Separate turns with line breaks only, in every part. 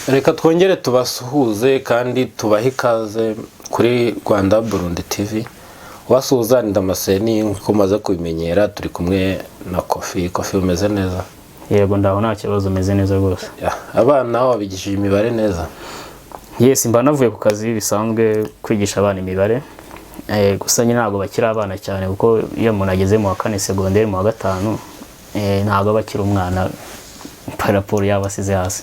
Reka twongere tubasuhuze kandi tubahe ikaze kuri Rwanda Burundi TV. Wasuhuza ni Damascene, nk'uko umaze kubimenyera turi kumwe na Kofi. Kofi, umeze neza?
Yego, ndaho, nta kibazo, umeze neza rwose.
Yeah, abana wabigishije imibare neza?
Yes, mba navuye ku kazi bisanzwe kwigisha abana imibare. Gusa nyine ntabwo bakiri abana cyane, kuko iyo umuntu ageze mu wa kane segonderi, mu wa gatanu, ntabwo aba akiri umwana par rapport yaba asize hasi.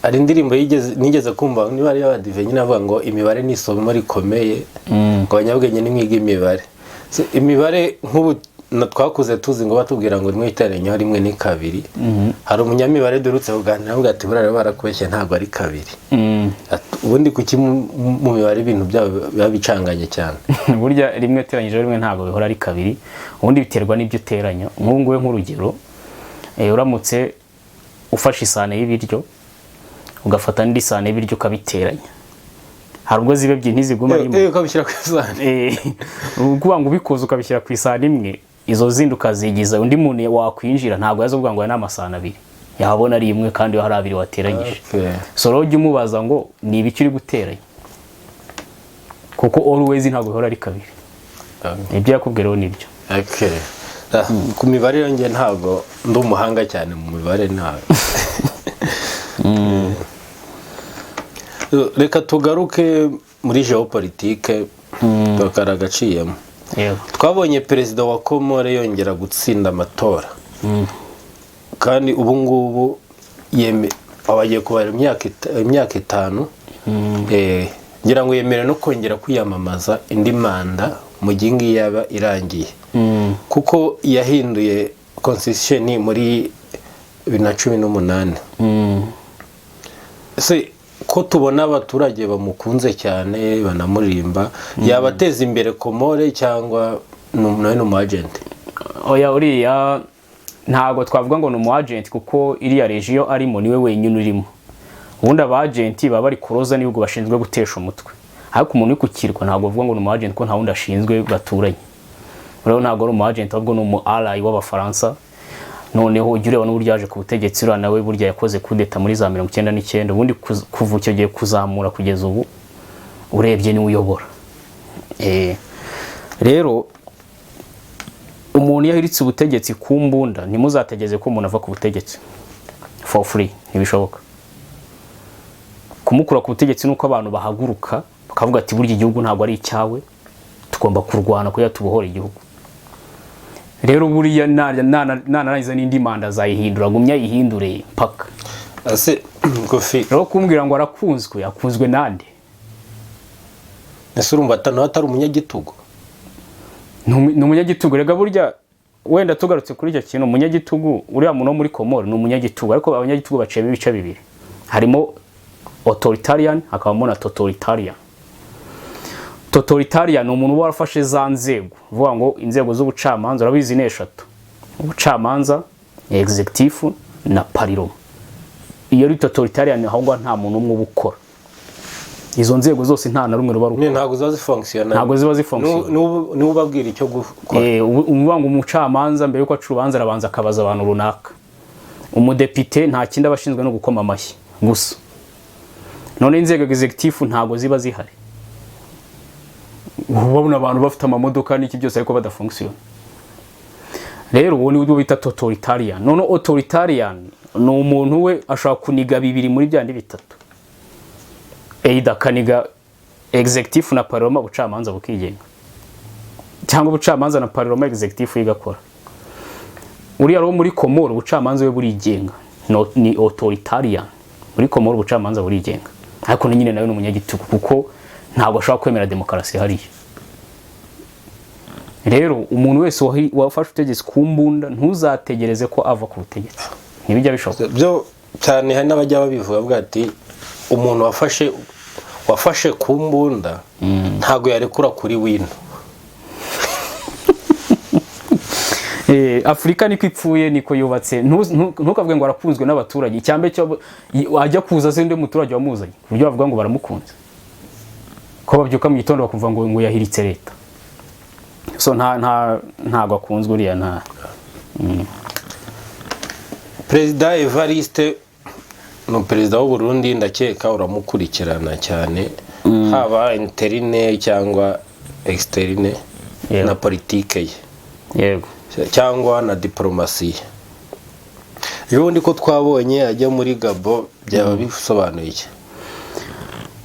Hari indirimbo nigeze kumva, niba ari iy'Abadive nyine, avuga ngo imibare ni isomo rikomeye, ngo abanyabwenge nimwiga imibare. So, imibare nk'ubu na twakuze tuzi ngo batubwira ngo rimwe iteranyaho rimwe ni kabiri. Hari umunyamibare duherutse kuganira, avuga ati: "Buriya rero barakubeshye, ntabwo ari kabiri." Ati: "Ubundi kuki mu mibare ibintu byabo biba bicanganye cyane?"
Burya rimwe uteranyije rimwe ntabwo bihora ari kabiri. Ubundi biterwa n'ibyo uteranya. Nk'ubu ngubu, nk'urugero, uramutse ufashe isahane y'ibiryo, ugafata n'indi sahane y'ibiryo, ukabiteranya, hari ubwo ziba ebyiri ntiziguma rimwe.
Ukabishyira ku isahani.
Ukuvuga ngo ubikoze ukabishyira ku isahani imwe, izo zindi ukazigiza, undi muntu wakwinjira ntabwo yaza kuvuga ngo aya ni amasahani abiri, yabona ari imwe kandi hari abiri wateranyije. So rero ujya umubaza ngo ni ibiki uri guteranya, kuko always ntabwo bihora ari kabiri. Ibyo yakubwira rero nibyo.
Okay. Ah, ku mibare rero njye ntabwo ndi umuhanga cyane mu mibare ntabwo. Reka tugaruke muri géopolitique, tukara agaciyemo. Twabonye perezida wa Komore yongera gutsinda amatora, kandi ubu ngubu abagiye kubara imyaka 5. Ngira ngo yemerewe no kongera kwiyamamaza indi manda mu gihe ngiyi yaba irangiye, kuko yahinduye constitution muri 2018. Ese ko tubona abaturage bamukunze cyane, banamuririmba, yabateza imbere Komore cyangwa nawe ni umu agent?
Oya, uriya ntabwo twavuga ngo ni umu agent, kuko iriya région arimo niwe wenyine urimo. Ubundi aba agent baba bari kuroza n'ibihugu bashinzwe gutesha umutwe, ariko umuntu uri ku kirwa ntabwo bavuga ngo ni umu agent, kuko nta wundi ashinzwe baturanye. Rero ntabwo ari umu agent, ahubwo ni umu ally w'Abafaransa. Noneho ujya ureba n'uburyo yaje ku butegetsi, uriya nawe burya yakoze kudeta muri za 99. Ubundi kuva icyo gihe kuzamura kugeza ubu, urebye niwe uyobora. Rero umuntu iyo ahiritse ubutegetsi ku mbunda, ntimuzategeze ko umuntu ava ku butegetsi for free, ntibishoboka. Kumukura ku butegetsi nuko abantu bahaguruka bakavuga ati: "Burya igihugu ntabwo ari icyawe, tugomba kurwana kugira tubohore igihugu." Rero buriya nanarangiza n'indi manda azayihindura, agumye ayihindure mpaka.
Ese Kofi,
Rero kumbwira ngo arakunzwe, akunzwe nande?
Ese urumva nawe atari umunyagitugu?
Ni umunyagitugu rega burya. Wenda tugarutse kuri icyo kintu, umunyagitugu, uriya muntu wo muri Komoro ni umunyagitugu, ariko abanyagitugu baciyemo ibice bibiri: harimo authoritarian, hakabamo na totalitarian. Totalitarian ni umuntu uba warafashe za nzego, uvuga ngo inzego z'ubucamanza, urabizi ni eshatu: ubucamanza, executive na parliament. Iyo ari totalitarian, aho ngaho nta muntu umwe uba ukora izo nzego zose, nta na rumwe ruba rukora.
Ntabwo ziba zifonctionna.
Ntabwo ziba zifonctionna.
Niwe ubabwira icyo gukora.
Uvuga ngo umucamanza mbere yuko aca urubanza arabanza akabaza abantu runaka, umudepite nta kindi aba ashinzwe no gukoma amashyi gusa. None inzego executive ntabwo ziba zihari. Ubona abantu bafite amamodoka n'iki byose ariko badafonctionna. Rero uwo ni bwo bita totalitarian. None authoritarian ni umuntu we ashobora kuniga bibiri muri byandi bitatu, either akaniga executive na parliament, ubucamanza bukigenga, cyangwa ubucamanza na parliament, executive igakora. Uriya rero muri Komoro ubucamanza we burigenga. No, ni authoritarian. Muri Komoro ubucamanza burigenga, ariko nyine nawe ni umunyagitugu, kuko ntabwo ashobora kwemera demokarasi hariya. Rero umuntu wese wafashe ubutegetsi ku mbunda, ntuzategereze ko ava ku butegetsi, ntibijya bishoboka.
Byo cyane, hari n'abajya babivuga, bavuga ati: "Umuntu wafashe ku mbunda ntabwo yarekura kuri wino."
Afurika niko ipfuye, niko yubatse. Ntukavuge ngo arakunzwe n'abaturage. Icyambe cyo ajya kuza se undi muturage wamuzanye, ku buryo bavuga ngo baramukunze, ko babyuka mu gitondo bakumva ngo yahiritse leta? So nta ntabwo akunzwe uriya, nta.
Perezida Evariste Ni perezida w'u Burundi, ndakeka uramukurikirana cyane, haba interne cyangwa externe, na politike ye cyangwa na diporomasi ye. Ejo bundi ko twabonye ajya muri Gabo, byaba bisobanuye iki?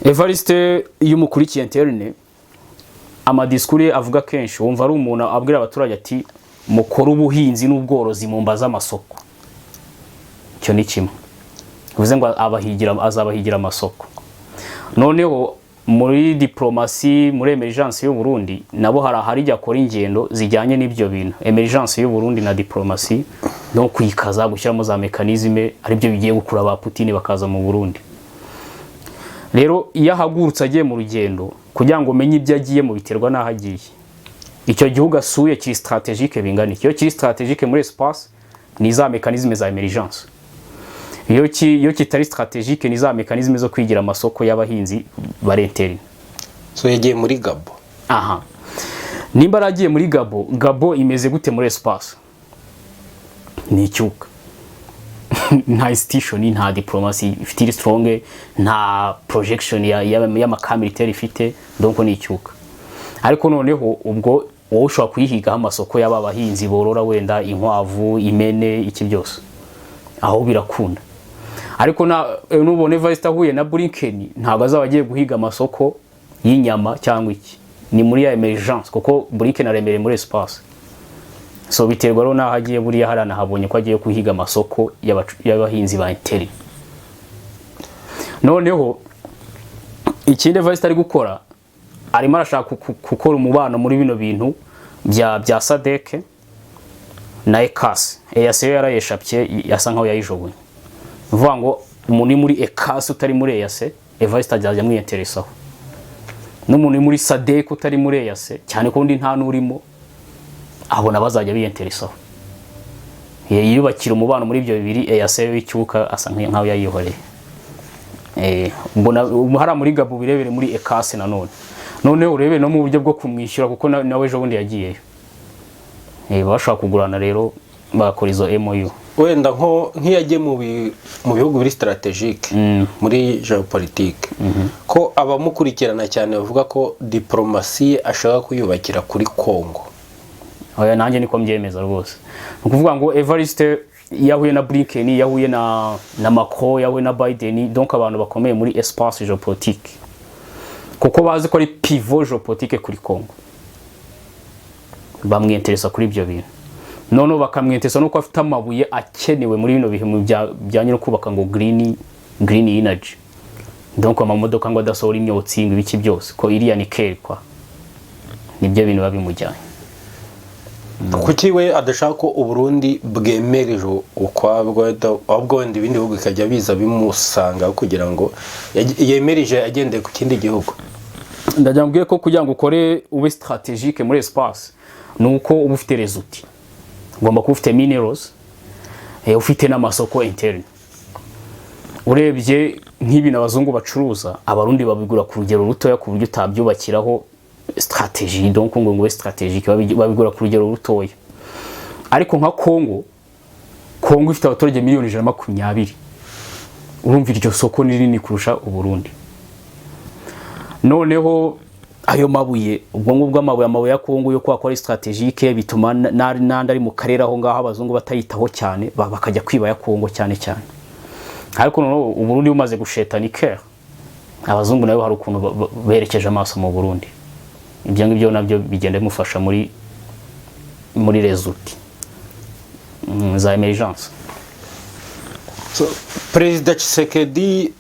Evariste, iyo umukurikiye interne, amadisikuru ye avuga kenshi, wumva ari umuntu abwira abaturage ati: "Mukore ubuhinzi n'ubworozi, mu mbaze amasoko." Icyo ni kimwe, bivuze ngo abahigira, azabahigira amasoko. Noneho muri diplomasi, muri émergence y'u Burundi, nabo hari ahari ijya akora ingendo zijyanye n'ibyo bintu, émergence y'u Burundi na diplomasi, no kwikaza gushyiramo za mécanismes, aribyo bigiye gukura ba Putin bakaza mu Burundi. Rero iyo ahagurutse agiye mu rugendo, kugira ngo umenye ibyo agiyemo biterwa n'aho agiye, icyo gihugu asuye kiri stratégique bingana iki. Iyo kiri stratégique muri espace, ni za mécanismes za émergence. Iyo kitari stratégique, ni za mécanismes zo kwigira amasoko y'abahinzi bari interne.
So yagiye muri Gabo.
Aha nimba yaragiye muri Gabo, Gabo imeze gute muri espace? Ni icyuka, nta institution, nta diplomasi ifite iri strong, nta projection y'amaka militaire ifite, donc ni icyuka. Ariko noneho ubwo wowe ushobora kuyihigaho amasoko y'aba bahinzi borora wenda inkwavu, imene, iki byose, aho birakunda. Ariko na nubona Evariste ahuye na Blinken, ntabwo azaba agiye guhiga amasoko y'inyama cyangwa iki, ni muri ya émergence, kuko Blinken aremereye muri espace. So biterwa rero n'aho agiye. Buriya hariya nahabonye ko agiye guhiga amasoko y'abahinzi ba interne. Noneho ikindi Evariste ari gukora, arimo arashaka gukora umubano muri bino bintu bya SADC na ECAS. EAC yo yarayeshapye, yasa nkaho yayijugunye. Ni ukuvuga ngo umuntu uri muri ECAS utari muri EAC, Evariste azajya amwiyenteresaho, n'umuntu uri muri SADC utari muri EAC, cyane ko undi nta n'urimo, abona bazajya biyenteresaho, yiyubakira umubano muri ibyo bibiri. EAC y'icyuka asa nkaho yayihoreye. Mbona ubu hariya muri Gabo birebere muri ECAS nanone, noneho urebe no mu buryo bwo kumwishyura, kuko nawe ejo bundi yagiyeyo. Bashobora kugurana rero, bagakora izo MOU.
Wenda nk'iyo agiye mu bihugu biri stratégique muri géopolitique, ko abamukurikirana cyane bavuga ko diporomasi ye ashaka kuyubakira kuri Congo?
Oya, nanjye niko mbyemeza rwose. Ni ukuvuga ngo Evariste iyo ahuye na Blinken, iyo ahuye na Macron, iyo ahuye na Biden, donc abantu bakomeye muri espace géopolitique, kuko bazi ko ari pivot géopolitique kuri Congo, bamwenteresa kuri ibyo bintu. Noneho bakamwenteresa nuko afite amabuye akenewe muri bino bihe mu bijyanye no kubaka ngo green energy, donc amamodoka ngo adasohora imyotsi, ngo ibiki byose, ko iriya ni kwa nibyo bintu biba bimujyanye.
Kuki we adashaka ko Uburundi bwemereje ukwabwo, ahubwo wenda ibindi bihugu bikajya biza bimusanga kugira ngo yemerije agendeye ku kindi gihugu?
Ndagira mbwiye ko kugira ngo ukore ube stratégique muri espace, ni uko uba ufite réseau, ugomba kuba ufite minerals, ufite n'amasoko interne. Urebye nk'ibintu abazungu bacuruza, Abarundi babigura ku rugero rutoya, ku buryo utabyubakiraho stratégie, donc ngo ube stratégique, babigura ku rugero rutoya. Ariko nka Congo, Congo ifite abaturage miliyoni 120, urumva iryo soko ni rinini kurusha Uburundi. Noneho ayo mabuye, ubwo ngubwo amabuye ya Kongo yo kwa ko ari stratégique, bituma n'andi ari mu karere aho ngaho abazungu batayitaho cyane, bakajya kwiba ya Kongo cyane cyane. Ariko noneho Uburundi bumaze gusheta nickel, abazungu nabo hari ukuntu berekeje amaso mu Burundi. Ibyo ngibyo nabyo bigenda bimufasha muri réseau za émergence.
So, Perezida Tshisekedi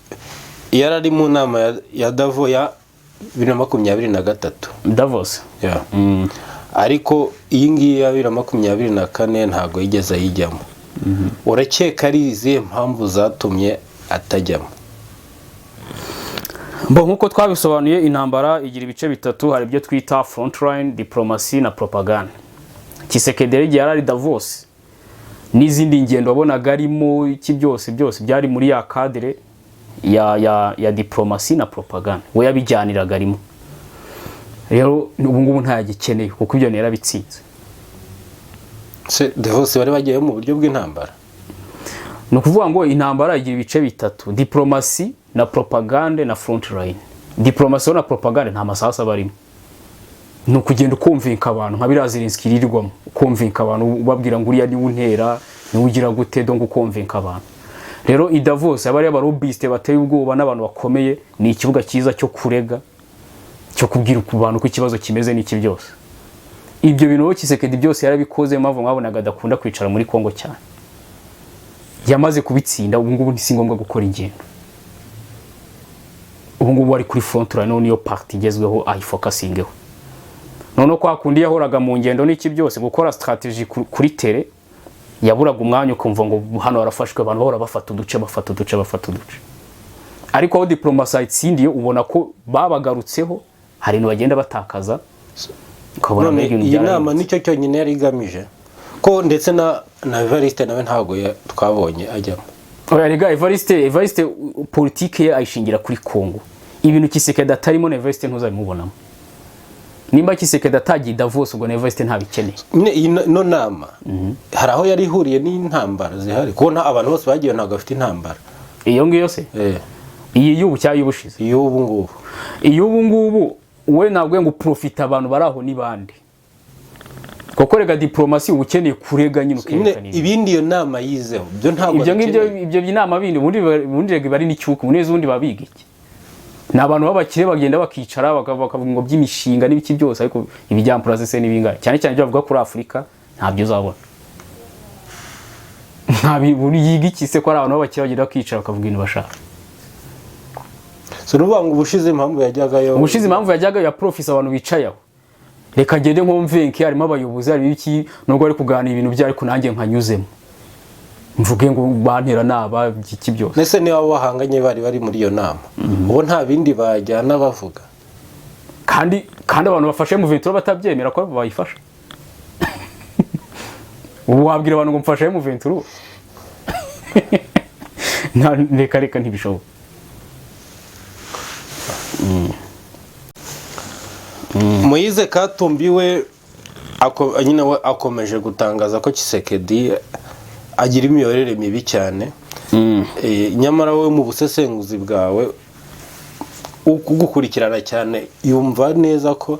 yari ari mu nama ya Davos ya 2023.
Davos.
Yeah. Ariko iyi ngiyi ya 2024 ntabwo yigeze ayijyamo. Urakeka ari izihe mpamvu zatumye atajyamo?
Bo nkuko twabisobanuye, intambara igira ibice bitatu. Hari ibyo twita frontline, diplomacy na propaganda. Tshisekedi rero igihe yari ari Davos n'izindi ngendo wabonaga arimo, iki byose byose byari muri ya cadre ya diplomasi na propaganda, we yabijyaniraga arimo. Rero ubu ngubu ntayagikeneye, kuko ibyo yarabitsinze.
Se Davos bari bagiyeyo mu buryo bw'intambara?
Ni ukuvuga ngo intambara igira ibice bitatu: diplomasi na propagande na front line. Diplomasi na propagande nta masasu aba arimo, ni ukugenda ukumvinka abantu, nka biriya Zelensky yirirwamo, ukumvinka abantu, ubabwira ngo uriya niwe untera, niwe ugira gute, donc ukumvinka abantu. Rero i Davos aba ari aba lobbyiste bateye ubwoba n'abantu bakomeye, ni ikibuga cyiza cyo kurega, cyo kubwira ku bantu ko ikibazo kimeze n'iki byose. Ibyo bintu rero Tshisekedi byose yarabikoze. Mpamvu mwabonaga adakunda kwicara muri Kongo cyane, yamaze kubitsinda. Ubu ngubu si ngombwa gukora ingendo, ubu ngubu ari kuri front line, niyo partie igezweho ayifocusingeho. Noneho kwa kundi yahoraga mu ngendo n'iki byose, gukora strategy kuri terrain yaburaga umwanya, ukumva ngo hano harafashwe, abantu bahora bafata uduce, bafata uduce, bafata uduce. Ariko aho diplomasi ayitsindiye, ubona ko babagarutseho, hari ibintu bagenda batakaza, ukabona
None
mbega ibintu
iyi nama
byarahindutse.
nicyo cyonyine yari igamije, ko ndetse na Evariste nawe ntabwo twabonye ajyamo?
Oya rega, Evariste politike ye ayishingira kuri Congo. Ibintu Tshisekedi atarimo na Evariste ntuzabimubonamo. Nimba Tshisekedi atagiye i Davos, ubwo na Evariste ntabikeneye.
Nyine iyi no nama hari aho yari ihuriye n'intambara zihari? Kuko abantu bose bagiye ntabwo bafite intambara.
Iyo ngiyo se?
Eh.
Iyi y'ubu cyangwa iy'ubushize?
Iy'ubu ngubu.
Iy'ubu ngubu we ntabwo ngo uprofita abantu bari aho ni bande, kuko rega diplomasi uba ukeneye kurega nyine,
Nyine
ukerekana ibintu.
Ibindi iyo nama yizeho byo ntabwo
Ibyo ngibyo
abikeneye.
Ibyo by'inama bindi ubundi rega iba ari n'icyuka ubundi ubundi baba biga iki? Ni abantu b'abakire bagenda bakicara bakavuga ngo by'imishinga n'ibiki byose, ariko ibijyampuraze se n'ibingahe, cyane cyane ibyo bavuga kuri Afurika ntabyo uzabona. Nta bintu yiga iki se, ko ari abantu b'abakire bagenda bakicara bakavuga ibintu bashaka?
So ni ukuvuga ngo ubushize impamvu yajyagayo?
Ubushize impamvu yajyaga ya profisa abantu bicaye aho, reka ngende nkomvenke, harimo abayobozi, harimo iki, nubwo bari kuganira ibintu byo, ariko nanjye nkanyuzemo mvuge ngo bantera naba iki byose.
Ndetse niba abo bahanganye bari muri iyo nama, ubu nta bindi bajyana bavuga.
Kandi abantu bafashe M23 batabyemera ko bayifasha. Ubu wabwira abantu ngo mfashe M23? Nta, reka reka, ntibishoboka.
Moise Katumbi we nyine we akomeje gutangaza ko Tshisekedi agira imiyoborere mibi cyane. Nyamara wowe mu busesenguzi bwawe, ugukurikirana cyane, yumva neza ko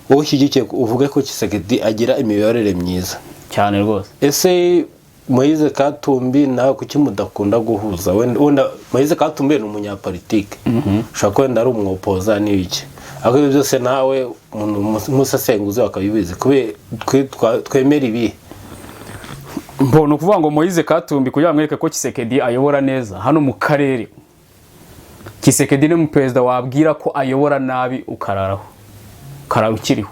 wowe ushyigikiye uvuge ko Tshisekedi agira imiyoborere myiza?
Cyane rwose.
Ese Moise Katumbi nawe kuki mudakunda guhuza? Wenda Moise Katumbi ni umunyapolitike, ushobora kuba wenda ari umwopoza n'ibiki, ariko ibyo byose nawe umuntu nk'umusesenguzi wakabibizi, kubera twemera ibihe?
Mbona ukuvuga ngo Moise Katumbi, kugira ngo mwereke ko Tshisekedi ayobora neza hano mu karere, Tshisekedi ni umuperezida wabwira ko ayobora nabi ukararaho, ukarara ukiriho.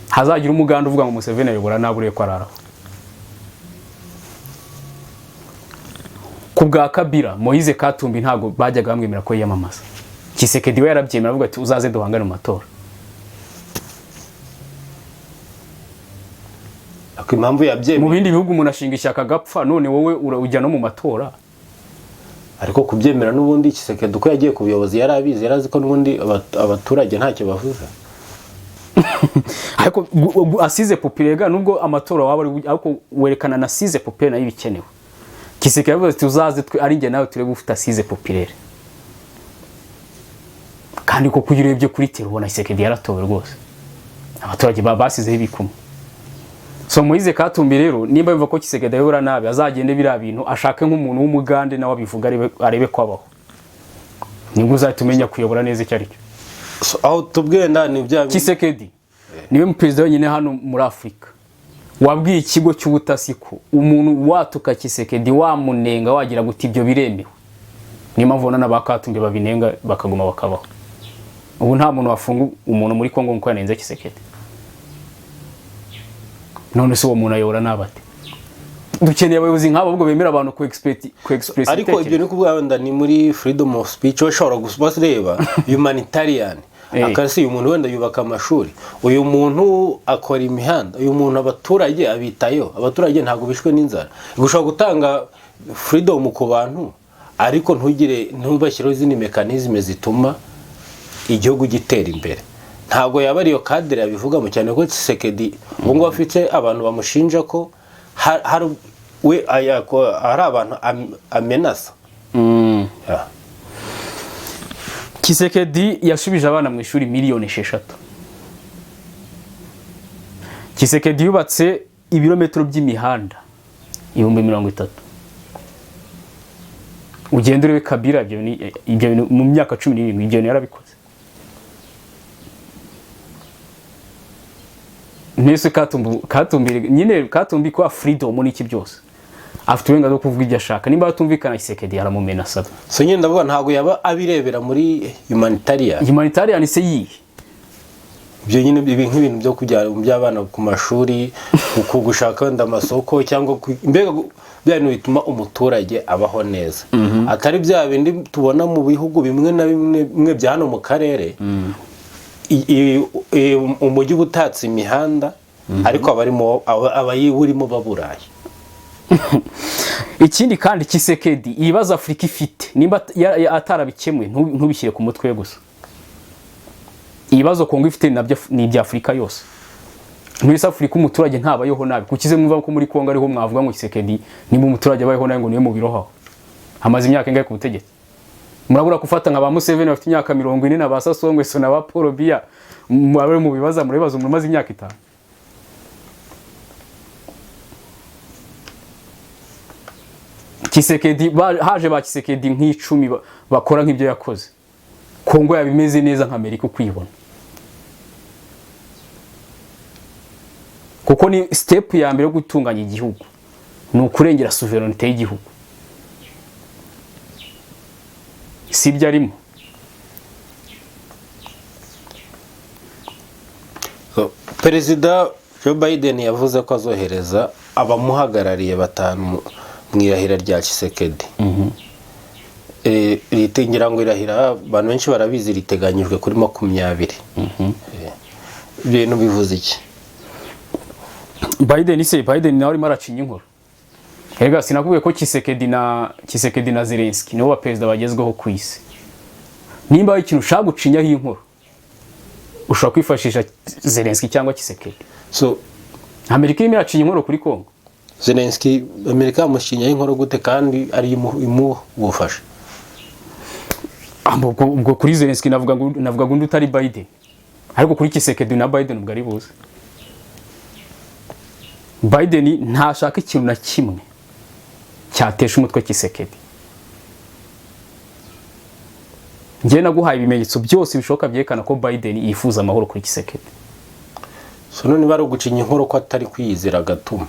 Hazagira umuganda uvuga ngo Museveni ayobora nabi, urebe ko araraho. Ku bwa Kabila, Moise Katumbi ntabwo bajyaga bamwemera ko yiyamamaza. Tshisekedi we yarabyemera, avuga ati uzaze duhangane mu matora.
Ariko impamvu yabyemeye?
Mu bindi bihugu umuntu ashinga ishyaka agapfa, none wowe ujya no mu matora.
Ariko kubyemera n'ubundi Tshisekedi uko yagiye ku buyobozi yari abizi, yari azi ko n'ubundi abaturage ntacyo bavuze.
Ariko assise populaire, nubwo amatora waba ari, ariko werekana na assise populaire nayo ibikenewe. Tshisekedi yavuze ati uzaze twe ari njye nawe turebe ufite assise populaire. Kandi koko iyo urebye kuri terrain ubona Tshisekedi yaratowe rwose, abaturage basizeho ibikumwe. So Moise Katumbi rero, nimba yumva ko Tshisekedi ayobora nabi, azagende biriya bintu ashake nk'umuntu w'umugande nawe abivuga, arebe ko abaho, nibwo uzahita umenya kuyobora neza icyo ari cyo.
So, aho tubwiye nda ni bya
Tshisekedi niwe perezida wenyine hano muri Afurika wabwiye ikigo cy'ubutasi ko umuntu watuka Tshisekedi, wamunenga, wagira guti, ibyo biremewe. Niyo mpamvu ubona n'aba Katumbi babinenga bakaguma bakabaho. Ubu nta muntu wafunga umuntu muri Kongo nkuko yanenze Tshisekedi. None se uwo muntu ayobora nabate? Dukeneye abayobozi nk'abo ahubwo bemera abantu ku express
Ariko ibyo
ibitekerezo.
ni kuvuga wenda ni muri freedom of speech, we ushobora reba humanitarian, akasi uyu muntu wenda yubaka amashuri, uyu muntu akora imihanda, uyu muntu abaturage abitayeho, abaturage ntabwo bishwe n'inzara. Ushobora gutanga freedom ku bantu, ariko ntugire ntubashyireho izindi mécanisme zituma igihugu gitera imbere. Ntabwo yaba ariyo cadre yabivugamo, cyane ko Tshisekedi ubu ngubu afite abantu bamushinja ko hari We ari abantu amenasa. Yeah.
Tshisekedi yashubije abana mu ishuri miliyoni 6. Tshisekedi yubatse ibirometero by'imihanda 30,000. Ugenda urebe Kabila, ibyo bintu mu myaka 17 ibyo bintu yarabikoze. Nese Katumbi nyine, Katumbi kwa freedom n'iki byose, afite uburenganzira bwo kuvuga ibyo ashaka. Nimba batumvikana, Tshisekedi aramumenasa.
So nyine ndavuga, ntabwo yaba abirebera muri humanitarian?
Humanitarian se yihe?
Ibyo nyine, ibi nk'ibintu byo kujya by'abana ku mashuri, ku gushaka wenda amasoko, cyangwa mbega bya bintu bituma umuturage abaho neza, atari bya bindi tubona mu bihugu bimwe na bimwe bya hano mu karere, umujyi uba utatse imihanda, ariko abarimo abayiwurimo baburaye.
Ikindi kandi, Tshisekedi, ibibazo Afurika ifite, nimba atarabikemuye, ntubishyire ku mutwe we gusa. Ibibazo Kongo ifite nabyo ni ibya Afurika yose. Muri Afurika umuturage ntabayeho nabi. Kuki mwumva ko muri Kongo ariho mwavuga ngo Tshisekedi, nimba umuturage abayeho nabi, ngo niwe mubirohaho? Amaze imyaka ingahe ku butegetsi? Murabura gufata nka ba Museveni bafite imyaka 40 na ba Sassou Nguesso na ba Paul Biya, mwabe mu bibaza, murabibaza umuntu umaze imyaka 5. Tshisekedi, haje ba Tshisekedi nk'icumi bakora nk'ibyo yakoze, Kongo yaba imeze neza nka Amerika ukwibona, kuko ni step ya mbere yo gutunganya igihugu ni ukurengera souveraineté y'igihugu. Si ibyo arimo.
So, Perezida Joe Biden yavuze ko azohereza abamuhagarariye batanu mu irahira rya Tshisekedi. Ngira ngo irahira abantu benshi barabizi, riteganyijwe kuri 20. Ibintu bivuze iki?
Biden se, Biden nawe arimo aracinya inkuru. Erega sinakubwiye ko Tshisekedi na Zelensky nibo ba perezida bagezweho ku isi? Nimba hari ikintu ushaka gucinyaho inkuru, ushobora kwifashisha Zelensky cyangwa Tshisekedi.
So
Amerika irimo iracinya inkuru kuri Kongo.
Zelensky, Amerika yamushinyaho inkuru gute kandi ari imuha ubufasha?
Ubwo kuri Zelensky navuga ngo undi utari Biden, ariko kuri Tshisekedi na Biden ubwo ari buze. Biden ntashaka ikintu na kimwe cyatesha umutwe Tshisekedi. Njye naguhaye ibimenyetso byose bishoboka byerekana ko Biden yifuza amahoro kuri Tshisekedi.
So none bari ugucinya inkuru ko atari kwiyizera agatuma?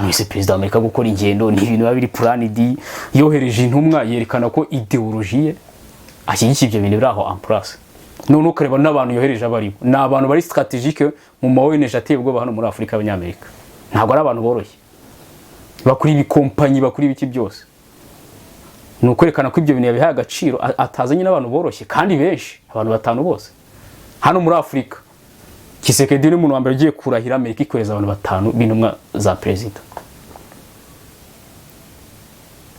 Mwese, perezida wa Amerika gukora ingendo ni ibintu biba biri planned. Yohereje intumwa yerekana ko idéologie ye ashyigikiye ibyo bintu biri aho en place. None ukareba n'abantu yohereje abarimo, ni abantu bari stratégique mu ma ONG ateye ubwoba hano muri Afurika y'Abanyamerika. Ntabwo ari abantu boroshye, bakuri ibikompanyi, bakuri ibiki byose. Ni ukwerekana ko ibyo bintu yabihaye agaciro, atazanye n'abantu boroshye kandi benshi, abantu batanu bose hano muri Afurika. Tshisekedi ni umuntu wa mbere ugiye kurahira Amerika ikohereza abantu batanu b'intumwa za perezida.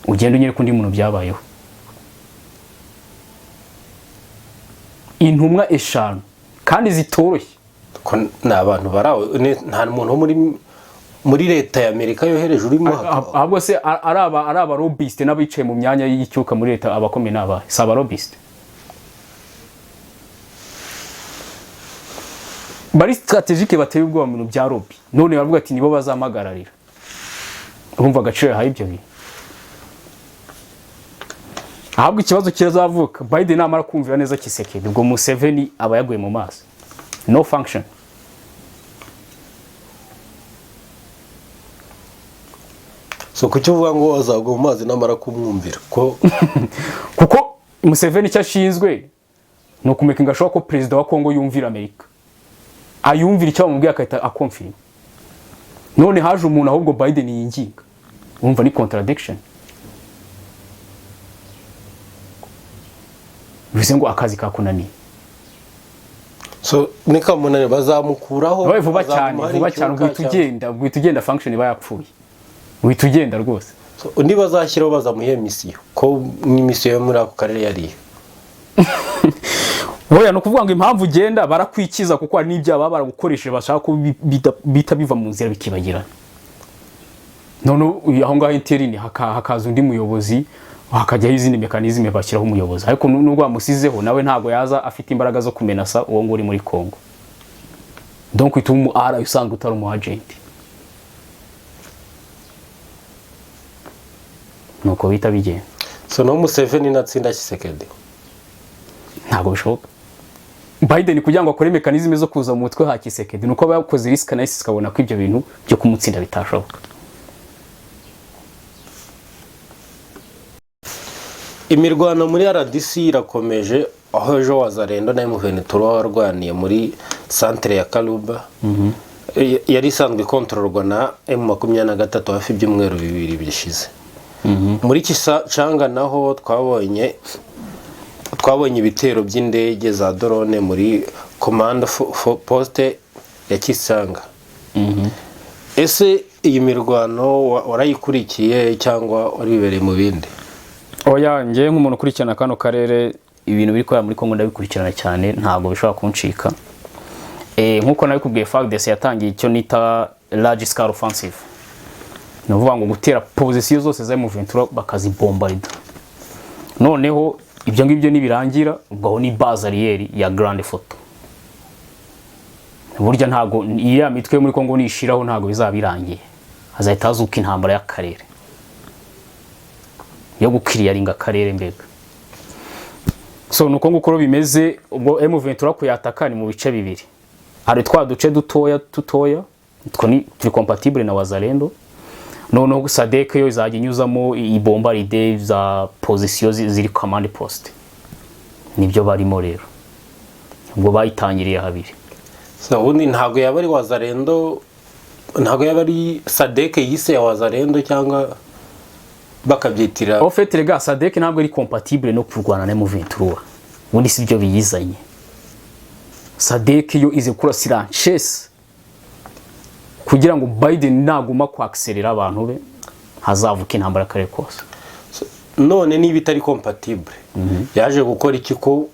Ugenda unyereka undi muntu byabayeho. Intumwa eshanu kandi zitoroshye.
Ko ni abantu bari aho, nta muntu wo muri leta ya Amerika yohereje urimo?
Ahubwo se ari aba lobbyiste n'abicaye mu myanya y'icyuka muri leta, abakomeye ni abahe? Si aba lobbyiste bari stratégique bateye ubwoba mu bintu bya lobby? None baravuga ati nibo bazamagararira. Urumva agaciro yahaye ibyo bintu. Ahubwo ikibazo kirazavuka Biden namara kumvira neza Tshisekedi, ubwo Museveni aba yaguye mu mazi, no function.
So kuki uvuga ngo azagwa mu mazi namara kumwumvira ko?
Kuko Museveni icyo ashinzwe ni ukumakinga sure ko perezida wa Kongo yumvira Amerika, ayumvira icyo bamubwiye agahita akonfirima. None haje umuntu ahubwo Biden yinginga, urumva ni contradiction. Bivuze ngo akazi kakunaniye.
So nikamunani bazamukuraho?
Babaye vuba cyane.
Bazamumuha
Vuba cyane.
icyuka.
Ubwo uhita ugenda, function iba yapfuye, uhita ugenda rwose.
So, undi bazashyiraho bazamuha mission, ko n'imisiyo yo muri ako karere yariyo?
Oya, ni ukuvuga ngo impamvu ugenda barakwikiza, kuko hari n'ibyaha baba baragukoresheje bashaka ko bita biva mu nzira bikibagirana. None aho ngaho intérim hakaza undi muyobozi, hakajyaho izindi mécanismes, bashyiraho umuyobozi. Ariko nubwo bamusizeho, nawe ntabwo yaza afite imbaraga zo kumenasa uwo nguwo uri muri Congo. Donc uhita uba umu ally usanzwe utari umu agent, nuko bihita bigenda.
So no Museveni natsinda Tshisekedi?
Ntabwo bishoboka. Biden kugira ngo akore mécanismes zo kuza mu mutwe ha Tshisekedi, nuko aba yakoze risk analysis, akabona ko ibyo bintu byo kumutsinda bitashoboka.
Imirwano muri RDC irakomeje, aho ejo Wazalendo na M23 warwaniye muri centre ya Kaluba yari isanzwe ikontororwa na M23 hafi ibyumweru 2 bishize. Muri Kisanga naho twabonye ibitero by'indege za drone muri command poste ya Kisanga. Ese iyi mirwano warayikurikiye cyangwa wari wibereye mu bindi?
Oya, njyewe nk'umuntu ukurikirana kano karere, ibintu biri kubera muri Congo ndabikurikirana cyane, ntabwo bishobora kuncika. Nk'uko nabikubwiye, FARDC yatangiye icyo nita large scale offensive, ni ukuvuga ngo gutera position zose za M23 bakazibombarida. Noneho ibyo ngibyo nibirangira, ubwo aho ni base arrière ya grande photo. Burya ntabwo iya mitwe yo muri Congo nishiraho, ntabwo bizaba birangiye, hazahita hazuka intambara y'akarere yo gukiriyaringa akarere mbega. So nuko nguko rero bimeze. Ubwo M23 kuyataka ni mu bice bibiri: hari twa duce dutoya dutoya, two ni turi compatible na Wazalendo. Noneho SADC yo izajya inyuzamo ibombaride za position ziri command post. Nibyo barimo rero, ubwo bayitangiriye habiri.
So ubundi ntabwo yaba ari Wazalendo, ntabwo yaba ari SADC yise ya Wazalendo, cyangwa bakabyitira?
En fait rega, SADC ntabwo ari compatible no kurwana na M23. Ubundi si byo biyizanye. SADC yo ize gukora surenchère kugira ngo Biden naguma kwakiserera abantu be, hazavuka intambara akarere kose.
None niba itari compatible, yaje gukora iki ko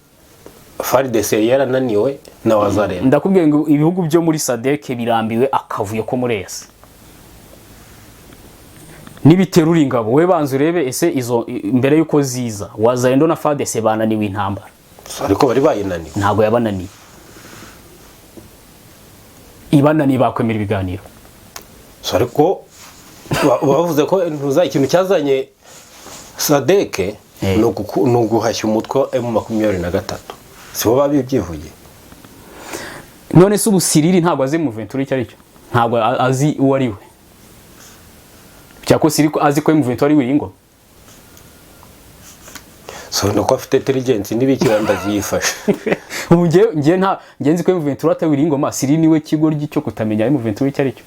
FARDC yarananiwe na Wazalendo?
Ndakubwiye ngo ibihugu byo muri SADC birambiwe akavuyo ko muri EAC. Nibiterura ingabo, we banza urebe ese izo mbere yuko ziza, Wazalendo na FARDC bananiwe intambara?
So, ariko bari bayinaniwe.
Ntabwo yabananiye. Ibananiye bakwemera ibiganiro?
So, ariko bavuze ko ntuza ikintu cyazanye SADC ni uguhashya umutwe wa M23, sibo babibyivugiye?
None se ubu Cyril ntabwo azi M23 icyo ari cyo? Ntabwo azi uwo ari we? Cyako Cyril azi ko M23 ari Wiringo?
So ni uko afite intelligence n'ibikiranda ziyifashe.
Ubu njye nta njye nzi ko M23 atari Wiringoma. Cyril niwe kigoryi cyo kutamenya M23 icyo ari cyo.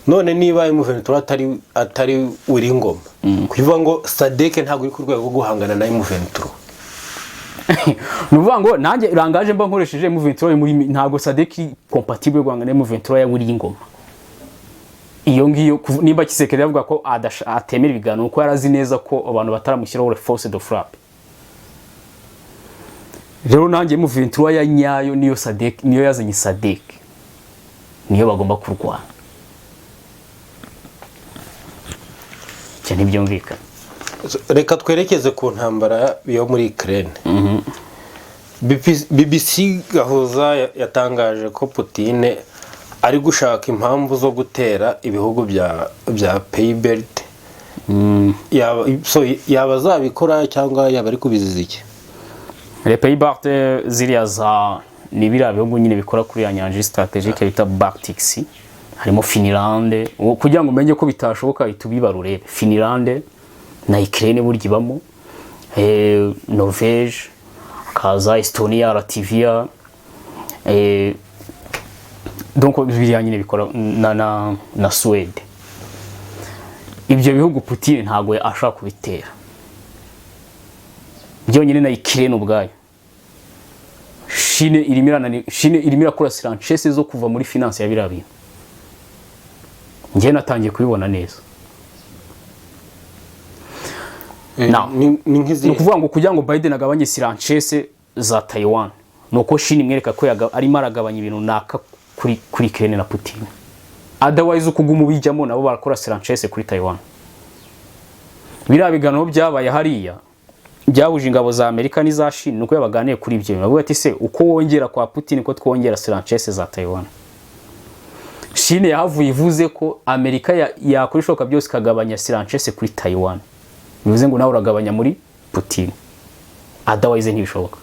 None niba M23 atari Wiringoma, kuvuga ngo SADC ntabwo iri ku rwego rwo guhangana na M23?
Ni ukuvuga ngo nanjye rangaje mba nkoresheje M23 yo muri, ntabwo SADC iri compatible guhangana na M23 ya Wiringoma iyo ngiyo. Nimba Tshisekedi avuga ko atemera ibiganiro, kuko yarazi neza ko abantu bataramushyiraho force de frappe. Rero nanjye M23 ya nyayo niyo SADC, niyo yazanye SADC, niyo bagomba kurwana. Icyo ntibyumvikana.
Reka twerekeze ku ntambara yo muri Ukraine. BBC Gahuza yatangaje ko Putin ari gushaka impamvu zo gutera ibihugu bya Pays Baltes. So, yaba azabikora cyangwa yaba ari kubiziza iki?
Les Pays Baltes, ziriya za ni biriya bihugu nyine bikora kuri ya nyanja stratégique bita Baltic Sea, harimo Finlande. Ubu kugira ngo umenye ko bitashoboka, ihita ubibara urebe Finlande na Ukraine burya ibamo, Norvège, hakaza Estonia, Latvia, donc biriya nyine bikora na Suède. Ibyo bihugu Putin ntabwo ashobora kubitera byonyine na Ukraine ubwayo. Chine irimo irakora surenchère zo kuva muri finance ya biriya bintu. Njye natangiye kubibona neza.
Ni
Ni
nk'izihe?
ukuvuga ngo kugira ngo Biden agabanye surenchère za Taiwan, ni uko Chine imwereka ko arimo aragabanya ibintu naka. kuri Ukraine na Putin. Otherwise, uko uguma ubijyamo, nabo barakora surenchère kuri Taiwan. Biriya biganiro byabaye hariya byahuje ingabo za Amerika n'iza Chine, nuko yabaganiye kuri ibyo bintu, bavuga ati: "Se uko wongera kwa Putin ko twongera surenchère za Taiwan?" Chine yahavuye ivuze ko Amerika yakora ishoboka byose ikagabanya surenchère kuri Taiwan, bivuze ngo nawe uragabanya muri Putin, otherwise ntibishoboka.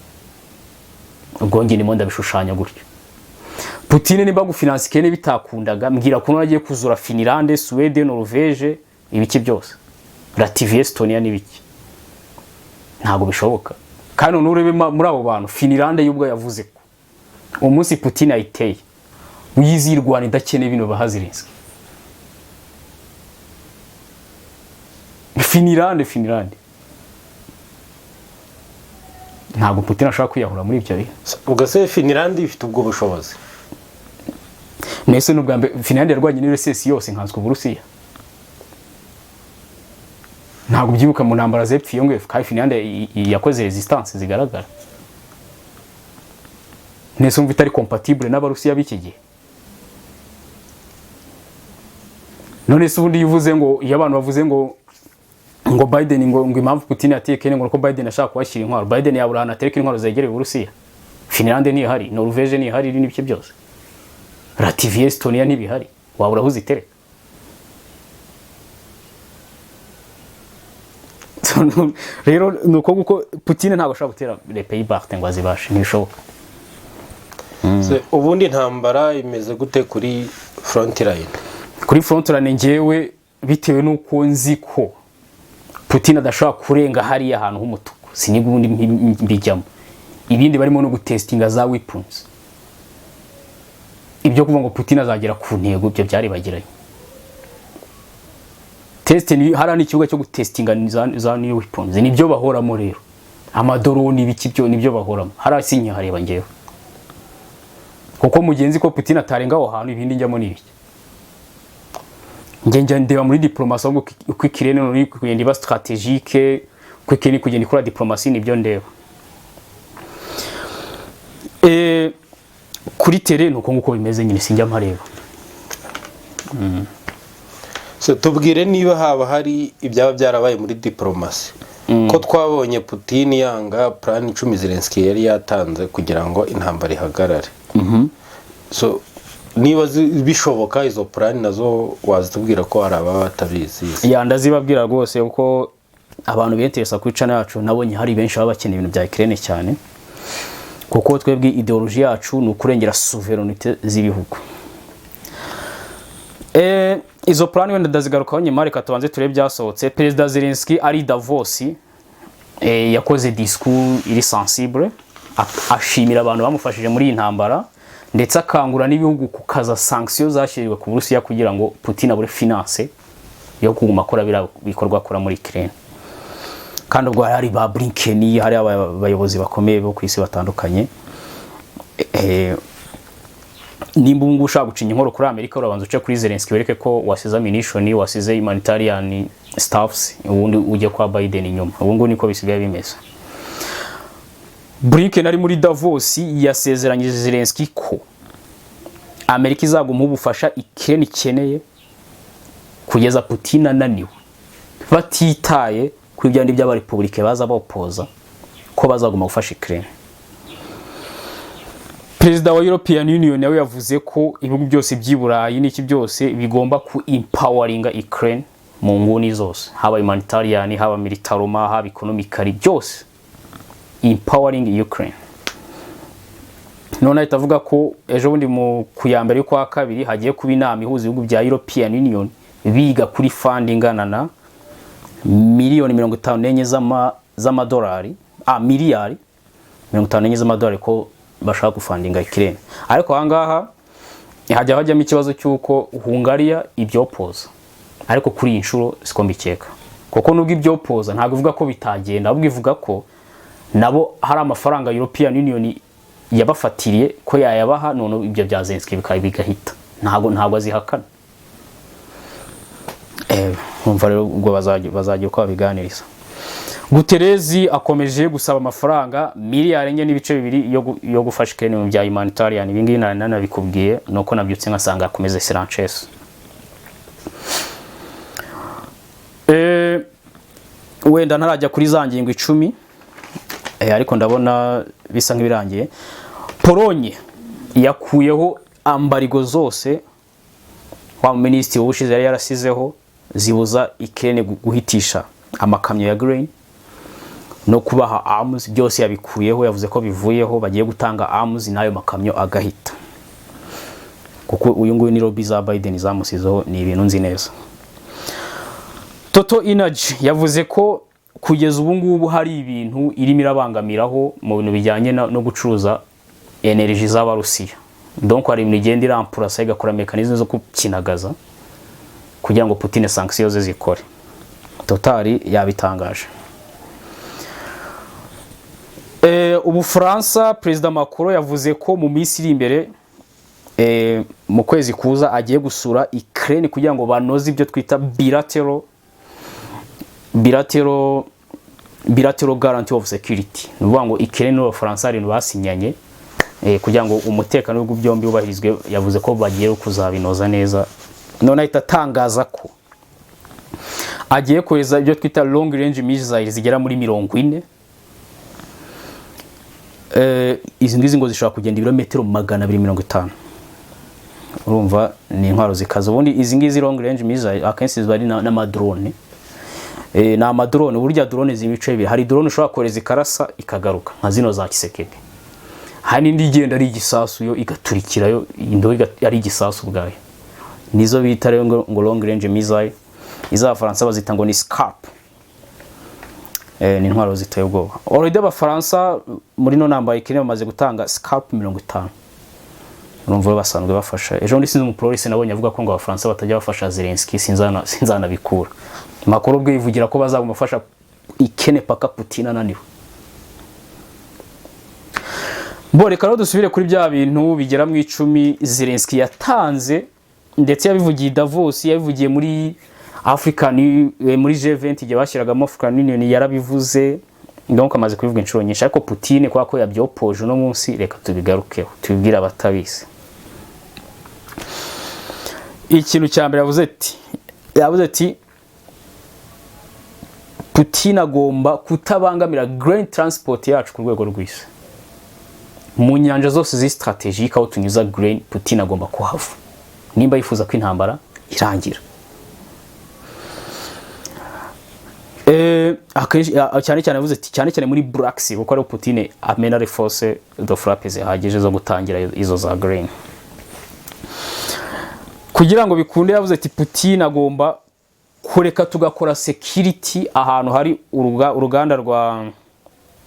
Ubwo njye ndimo ndabishushanya gutyo. Putin nimba gufinansa Ukraine bitakundaga, mbwira ukuntu agiye kuzura Finlande, Suède, Norvège, ibiki byose, Latvia, Estonia n'ibiki. Ntabwo bishoboka. Kandi noneho urebe muri abo bantu, Finlande y'ubwo yavuze ko umunsi Putin ayiteye uyizirwana idakeneye bino baha Zelensky. Finlande ntabwo Putin ashobora kwiyahura muri ibyo bihe.
Ubwo se Finland ifite ubwo bushobozi?
Nese n'ubwa mbere Finlande yarwanye n'URSS yose, nkanswe Uburusiya? Ntabwo ubyibuka mu ntambara zepfiye ngo kandi Finlande yakoze resistance zigaragara. Nese umva itari compatible n'Abarusiya b'iki gihe? None se ubundi iyo uvuze ngo, iyo abantu bavuze ngo Biden ngo impamvu Putin yateye Ukraine ngo nuko Biden ashaka kuhashyira intwaro, Biden yabura ahantu atereka intwaro zegereye Uburusiya? Finlande ntihari, Norvège ntihari, n'ibice byose, Latvia, Estonia ntibihari, wabura aho uzitereka? Rero ni uko kuko Putin ntabwo ashobora gutera les pays baltes ngo azibashe, ntibishoboka.
Se, ubundi intambara imeze gute kuri front line?
Kuri front line, ngewe bitewe n'uko nzi ko Putin adashobora kurenga hariya ahantu h'umutuku, siniga ubundi mbijyamo. Ibindi barimo no gutestinga za weapons. Ibyo kuvuga ngo Putin azagera ku ntego, ibyo byaribagiranye. Test ni hariya ni ikibuga cyo gutestinga za new weapons, nibyo bahoramo. Rero amadoroni, ibiki, byo nibyo bahoramo hariya, sinkihareba ngewe kuko mugenzi ko Putin atarenga aho hantu. Ibindi njyamo ni ibiki? Njye njya ndeba muri diplomasi ahubwo, uko Ukraine noneho iri kugenda iba stratégique, uko Ukraine iri kugenda ikora diplomasi, nibyo ndeba. Kuri terrain uko nguko bimeze nyine, sinjya mpareba.
So, tubwire niba haba hari ibyaba byarabaye muri diplomasi, ko twabonye Putin yanga plan 10 Zelensky yari yatanze kugira ngo intambara ihagarare. So niba bishoboka, izo plan nazo wazitubwira, ko hari ababa batabizi?
Ya, ndazibabwira rwose, kuko abantu benteresa kuri channel yacu nabonye hari benshi baba bakeneye ibintu bya Ukraine cyane, kuko twebwe idéologie yacu ni ukurengera souveraineté z'ibihugu. Izo plan wenda ndazigarukaho nyuma, reka tubanze turebe byasohotse. Perezida Zelensky ari i Davos, yakoze discours iri sensible, ashimira abantu bamufashije muri iyi ntambara, ndetse akangura n'ibihugu kukaza sanctions zashyiriwe ku Burusiya kugira ngo Putin abure finance yo kuguma akora biriya bikorwa akora muri Ukraine. Kandi ubwo hari ba Blinken, hari abayobozi bakomeye bo ku isi batandukanye. Nimba ubu ngubu ushaka gucinya inkoro kuri Amerika, urabanza uce kuri Zelensky, wereke ko wasize ammunition, wasize humanitarian staffs, ubundi ujye kwa Biden inyuma. Ubu ngubu niko bisigaye bimeze. Blinken ari muri Davos yasezeranyije Zelensky ko Amerika izaguma ubufasha Ukraine ikeneye kugeza Putin ananiwe, batitaye kuri bya bindi by'abarepublike baza bopoza, ko bazaguma gufasha Ukraine. Perezida wa European Union nawe yavuze ko ibihugu byose by'i Burayi n'iki byose bigomba ku empoweringa Ukraine mu nguni zose, haba humanitarian, haba militarily, haba economically, byose empowering Ukraine. None ahita avuga ko ejo bundi mu ku ya mbere y'ukwa kabiri hagiye kuba inama ihuza ibihugu bya European Union, biga kuri fund ingana na miliyoni 54 z'amadolari, miliyari 54 z'amadolari, ko bashaka gufundinga Ukraine. Ariko ahangaha hajya hajyamo ikibazo cy'uko Hungaria ibyopoza, ariko kuri iyi nshuro siko mbikeka, kuko nubwo ibyopoza ntabwo ivuga ko bitagenda, ahubwo ivuga ko nabo hari amafaranga European Union yabafatiriye ko yayabaha, none ibyo bya Zelensky bikaba bigahita. Ntabwo azihakana. Umva rero, ubwo bazajya uko babiganiriza. Guterres akomeje gusaba amafaranga miliyari 4.2 yo gufasha Ukraine mu bya humanitarian. Ibi ngibi nabikubwiye nuko nabyutse nkasanga akomeze surenchère. Wenda ntarajya kuri za ngingo 10, ariko ndabona bisa nk'ibirangiye. Polonye yakuyeho embargo zose wa minisitiri w'ubushize yari yarasizeho zibuza Ukraine guhitisha amakamyo ya grain no kubaha arms. Byose yabikuyeho, yavuze ko bivuyeho, bagiye gutanga arms n'ayo makamyo agahita, kuko uyu nguyu ni lobby za Biden zamusizeho, ni ibintu nzi neza. Total Energy yavuze ko kugeza ubu ngubu hari ibintu irimo irabangamiraho mu bintu bijyanye no gucuruza energy z'Abarusiya. Donc hari ibintu igenda irampurasa, igakora mécanisme zo kukinagaza kugira ngo Putin sanction ze zikore. Total yabitangaje. Ubufaransa, Perezida Macron yavuze ko mu minsi iri imbere, mu kwezi kuza, agiye gusura Ukraine kugira ngo banoze ibyo twita bilateral guarantee of security. Ni ukuvuga ngo Ukraine n'Ubufaransa hari ibintu basinyanye kugira ngo umutekano w'ibihugu byombi wubahirizwe. Yavuze ko bagiye kuzabinoza neza. None ahita atangaza ko agiye kohereza ibyo twita long range missiles zigera muri 40. Izi ngizi ngo zishobora kugenda ibirometero 250. Urumva ni intwaro zikaze. Ubundi izi ngizi long range missile akenshi ziba ari n'amadrone. Ni amadrone. Burya drone ziri ibice bibiri: hari drone ushobora kohereza ikarasa ikagaruka nka zino za Tshisekedi, hari n'indi igenda ari igisasu, yo igaturikirayo indobo ari igisasu ubwayo. Nizo bita rero ngo long range missile. Iz'Abafaransa bazita ngo ni Scalp. Ni intwaro ziteye ubwoba. Already Abafaransa muri no ntambara Ukraine bamaze gutanga Scalp 50. Urumva basanzwe bafasha. Ejo bundi sinzi umupolisi nabonye avuga ko ngo Abafaransa batajya bafasha Zelensky, sinzanabikura. Macron ubwe yivugira ko bazaguma bafasha Ukraine paka Putin ananiwe. Bo reka rero dusubire kuri bya bintu bigera mu 10 Zelensky yatanze, ndetse yabivugiye i Davos, yabivugiye muri African, muri G20 igihe bashyiragamo African Union yarabivuze. Donc amaze kubivuga inshuro nyinshi, ariko Putin kwa ko yabyopoje uno munsi, reka tubigarukeho tubibwire abatabizi. Ikintu cya mbere yavuze ati Putin agomba kutabangamira grain transport yacu ku rwego rw'isi, mu nyanja zose z'i stratégique aho tunyuza grain. Putin agomba kuhava nimba yifuza ko intambara irangira. Akenshi cyane cyane yavuze ati cyane cyane muri Black Sea, kuko ariho Putin amena force de frappe zihagije zo gutangira izo za grain. Kugira ngo bikunde, yavuze ati Putin agomba kureka tugakora security ahantu hari uruganda rwa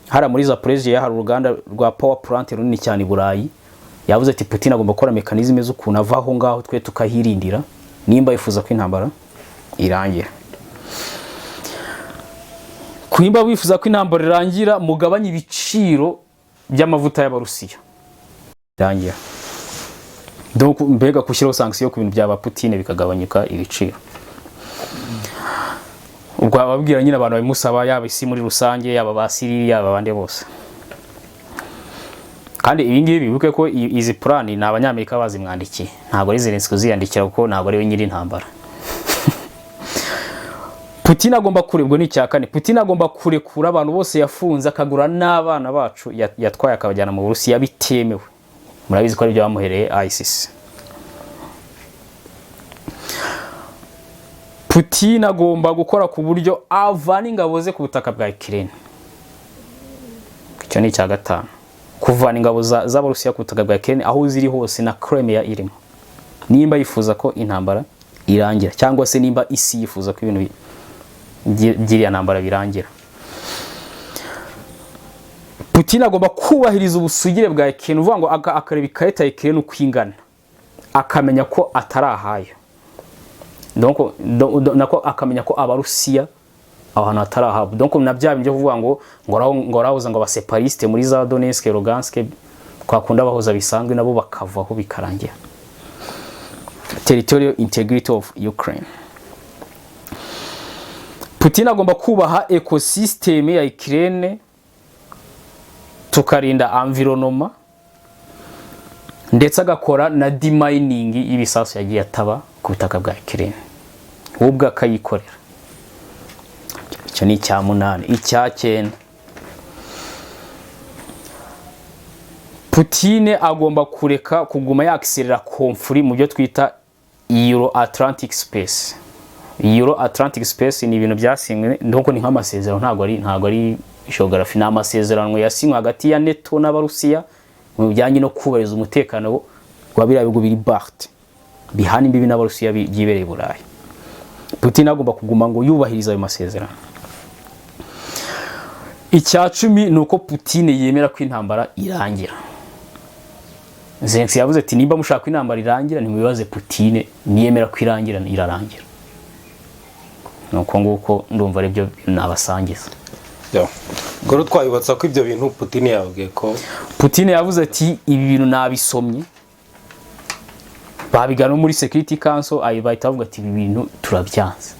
hariya muri Zaporizhia, hari uruganda rwa power plant runini cyane i Burayi. Yavuze ati Putin agomba gukora mécanisme z'ukuntu ava aho ngaho, twe tukahirindira, nimba yifuza ko intambara irangira. Nimba wifuza ko intambara irangira, mugabanye ibiciro by'amavuta y'Abarusiya irangira. Donc mbega gushyiraho sanction ku bintu byaba Putin bikagabanyuka ibiciro. Ubwo ababwira nyine abantu babimusaba, yaba isi muri rusange, yaba ba Siriya, yaba abandi bose. Kandi ibi ngibi bibuke ko izi plan ni Abanyamerika bazimwandikiye, ntabwo ari Zelensky uziyandikira, kuko ntabwo ari we nyiri intambara. Putin agomba kurebwa ni icya kane. Putin agomba kurekura abantu bose yafunze, akagura n'abana bacu yatwaye akabajyana mu Burusiya bitemewe. Murabizi ko aribyo bamuhereye ISIS. Putin agomba gukora ku buryo avana ingabo ze ku butaka bwa Ukraine. Icyo ni icya gatanu, kuvana ingabo z'Abarusiya ku butaka bwa Ukraine aho ziri hose na Crimea irimo, nimba yifuza ko intambara irangira, cyangwa se nimba isi yifuza ko ibintu by'iriya ntambara birangira. Putin agomba kubahiriza ubusugire bwa Ukraine, uvuga ngo akareba ikarita ya Ukraine uko ingana, akamenya ko atari ahayo. Donc nako akamenya ko Abarusiya aho hantu hatari ahabo. Donc na bya bindi byo kuvuga ngo arahuza ngo abaséparatiste muri za Donetsk, Lugansk, twakunda abahoza bisanzwe nabo bakavaho bikarangira. Territorial integrity of Ukraine. Putin agomba kubaha ecosystem ya Ukraine, tukarinda environnement, ndetse agakora na demining y'ibisasu yagiye ataba ku butaka bwa Ukraine, we ubwe akayikorera. Icyo ni icya munani. Icya cyenda, Putin agomba kureka kuguma yakiserera conflit mu byo twita Euro Atlantic Space. Euro Atlantic Space ni ibintu byasinywe, ndoko ni nk'amasezerano, ntabwo ari geography, ni amasezerano yasinywe hagati ya NATO n'Abarusiya mu bijyanye no kubahiriza umutekano wa biriya bihugu biri Baltes bihana imbibi n'Abarusiya byibereye i Burayi. Putin agomba kuguma ngo yubahiriza ayo masezerano. Icya 10 ni uko Putin yemera ko intambara irangira. Zelensky yavuze ati: "Nimba mushaka ko intambara irangira, ntimubibaze Putin, niyemera ko irangira irarangira." Nuko nguko, ndumva ari byo nabasangiza.
Yo. Ubwo rero twabibutsa ko ibyo bintu Putin yabwiye ko
Putin yavuze ati: "Ibi bintu nabisomye." Babigana no muri Security Council ayo, bahita bavuga ati: "Ibi bintu turabyanze."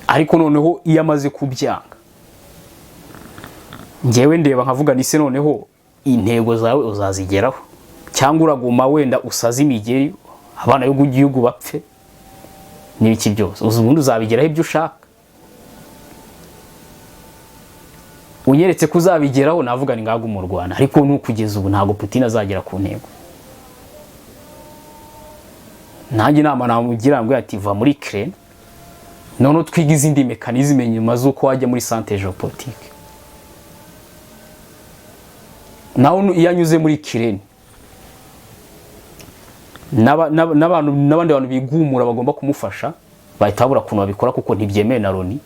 Ariko noneho iyo amaze kubyanga, ngewe ndeba nkavuga ni se noneho intego zawe uzazigeraho, cyangwa uraguma wenda usaze imigeri, abana b'igihugu bapfe n'ibiki byose? Uzi ubundi uzabigeraho ibyo ushaka? Unyeretse ko uzabigeraho, navuga ni ngago mu Rwanda. Ariko nukugeza ubu ntabwo Putin azagera ku ntego. Nanjye inama namugira ngo ati: "Va muri Ukraine, noneho twige izindi mécanismes nyuma z'uko wajya muri centre géopolitique." Naho iyo anyuze muri Ukraine, n'abantu n'abandi bantu bigumura bagomba kumufasha bahita babura ukuntu babikora, kuko ntibyemewe na Loni.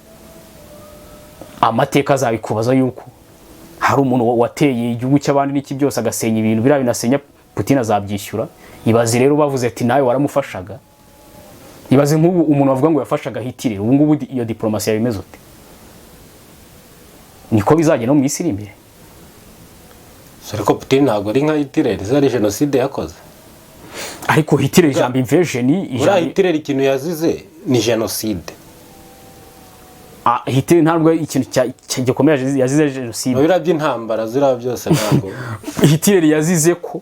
Amateka azabikubaza yuko hari umuntu wateye igihugu cy'abandi n'iki byose, agasenya ibintu biriya binasenya, Putin azabyishyura. Ibaze rero bavuze ati: "Nawe waramufashaga." Ibaze nk'ubu umuntu bavuga ngo yafashaga Hitler, ubu ngubu iyo diplomasi yaba imeze ute? Niko bizagenda no mu isi iri imbere.
Ariko Putin ntabwo ari nka Hitler, ari jenoside yakoze.
Ariko Hitler, ijambo invasion,
Buriya
ijambo
Hitler ikintu yazize ni jenoside.
Ah, Hitler ntabwo ikintu gikomeye yazize jenoside.
Mu biriya by'intambara ziriya byose ntabwo.
Hitler yazize ko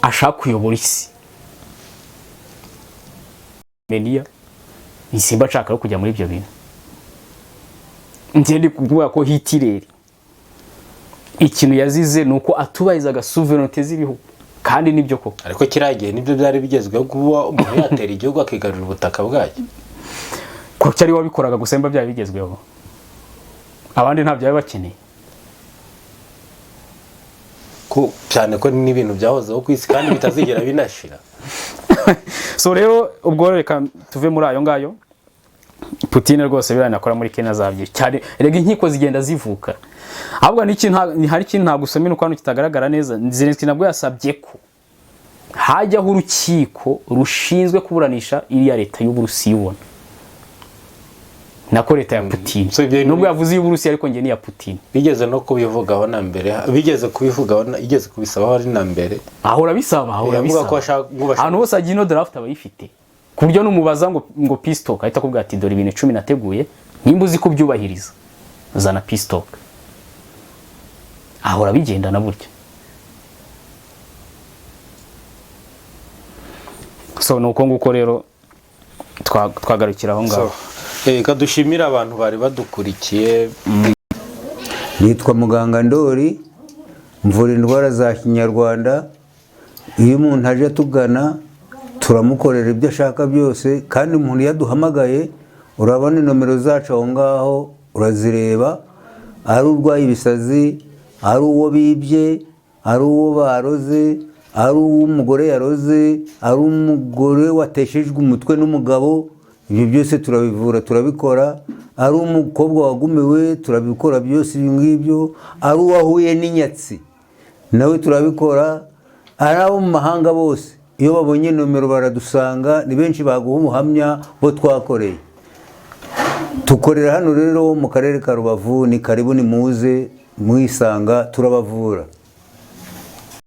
ashaka kuyobora isi. Meniya simba nshaka no kujya muri ibyo bintu. Njye ndi kuvuga ko Hitler ikintu yazize ni uko atubahirizaga souveraineté z'ibihugu, kandi nibyo koko.
Ariko kiriya gihe nibyo byari bigezweho, kuba umuntu yatera igihugu akigarurira ubutaka bwacyo.
Ko cyari wabikoraga gusa, nimba byari bigezweho, abandi ntabyo bari bakeneye.
Ko cyane ko n'ibintu byahozeho ku isi kandi bitazigera binashira.
So rero ubwo reka tuve muri ayo ngayo. Putin rwose biriya nakora muri Kenya azabye cyane. Erega inkiko zigenda zivuka. Ahubwo n'iki, hari ikintu ntabwo usomye nuko hano kitagaragara neza. Zelensky nabwo yasabye ko hajyaho urukiko rushinzwe kuburanisha iriya leta y'Uburusiya, ubona nako leta ya Putin.
So ibyo
Nubwo yavuze iy'Uburusiya, ariko njye ni iya Putin.
Bigeze no kubivugaho na mbere, bigeze kubivugaho igeze kubisabaho ari na mbere.
Ahora bisaba, ahora
Yavuga ko
bisaba.
ashaka ngo bashaka
Ahantu hose agiye ino draft aba ayifite, ku buryo numubaza ngo peace talk, ahita akubwira ati: "Dore ibintu 10 nateguye, nimba uzi kubyubahiriza zana peace talk." Ahora bigendana burya. So ni uko nguko rero twagarukira aho ngaho.
So, reka dushimire abantu bari badukurikiye.
Nitwa muganga Ndori, mvura indwara za kinyarwanda. Iyo umuntu aje atugana turamukorera ibyo ashaka byose, kandi umuntu iyo aduhamagaye urabona inomero zacu aho ngaho urazireba. Ari urwaye ibisazi, ari uwo bibye, ari uwo baroze, ari uw'umugore yaroze, ari umugore wateshejwe umutwe n'umugabo, ibyo byose turabivura, turabikora. Ari umukobwa wagumiwe, turabikora byose ibyo ngibyo. Ari uwahuye n'inyatsi nawe turabikora. Ari abo mu mahanga bose iyo babonye nomero baradusanga, ni benshi baguha ubuhamya bo twakoreye. Tukorera hano rero mu karere ka Rubavu. Ni karibu, ni muze mwisanga, turabavura.